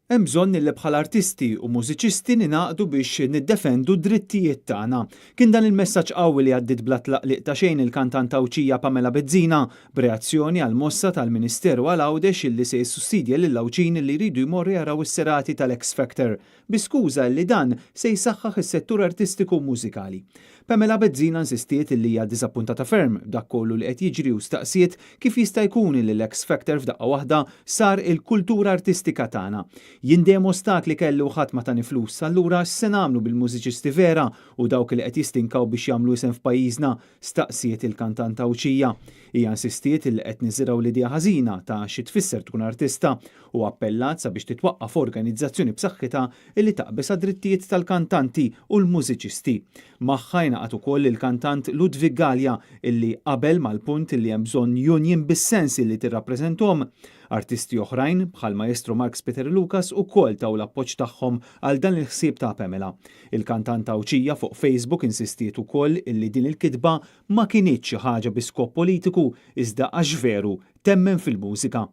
Hemm bżonn li bħala artisti u mużiċisti ningħaqdu biex niddefendu d-drittijiet tagħna. Kien dan il-messaġġ qawwi li għaddiet bla tlaqliq ta' xejn il-kantanta Għawdxija Pamela Bezzina b'reazzjoni għall-mossa tal-Ministeru għal Għawdex illi se jissussidja lill-Għawdxin li jridu jmorru jaraw is-serati tal-X Factor bi skuża li dan se jsaħħaħ is-settur artistiku u mużikali. Pamela Bezzina insistiet li hija diżappuntata ferm b'dak kollu li qed jiġri u staqsiet kif jista' jkun li l-X Factor f'daqqa waħda sar il-kultura artistika tagħna. Jien dejjem ostakli kelli u ħadd ma tani flus, allura x'se nagħmlu bil-mużiċisti vera u dawk li qed jistinkaw biex jagħmlu isem f'pajjiżna, staqsiet il-kantanta Għawdxija. Hija insistiet li qed niżirgħu l-idea ħażina ta' xi tfisser tkun artista u appellat sabiex titwaqqaf organizzazzjoni b'saħħitha illi taqbeż għad-drittijiet tal-kantanti u l-mużiċisti. Magħha ingħaqad ukoll il-kantant Ludwig Galea illi qabel mal-punt illi hemm bżonn union bis-sens illi tirrappreżentahom. Artisti oħrajn bħal Maestro Mark Spiteri Lucas ukoll taw l-appoġġ tagħhom għal dan il-ħsieb ta' Pamela. Il-kantanta Għawdxija fuq Facebook insistiet ukoll illi din il-kitba ma kinitx xi ħaġa bi skop politiku iżda għax veru temmen fil-mużika.